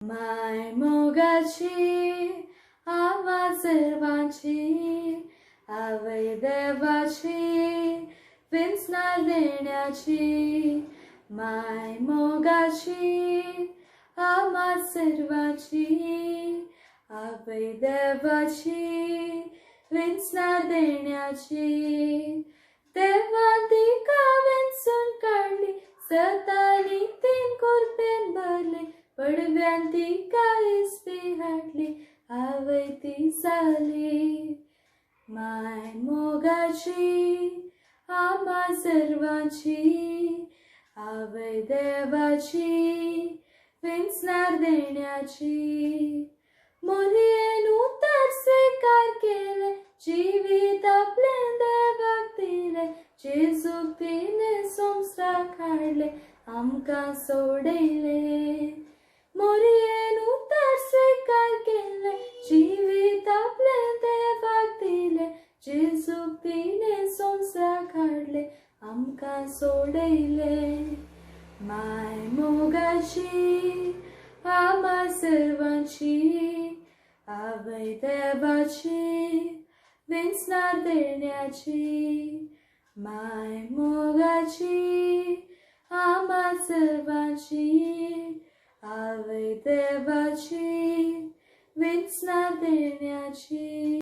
माय मोगाची आवाज सर्वांची, आवय देवाची विंचणार देण्याची. माय मोगाची आवाज सर्वांची, आवय देवाची विंचणार देण्याची. देवान तिका वेंचून काडली, सतानी तीन कुरपेन भरली, पडव्यान तिका इस्पी हाडली, आवय ती जाली. माय मोगाची आमा सर्वांची, आवय देवाची विंचणार देण्याची. मोरयेन उतार स्विकार केले, जिवीत आपलें देवाक दिलें, जेजूक तिणें संवसाराक हाडलें, आमकां सोडयलें. मोरयेन उतार स्विकार केलें, जिवीत आपलें देवाक दिलें, जेजूक तिणें संवसाराक हाडलें, आमकां सोडयलें. माय मोगाची आमा सर्वांची, आवय देवाची विंचणार देण्याची. माय मोगाची आमा सर्वांची, आवय देवाची विंचणार देण्याची.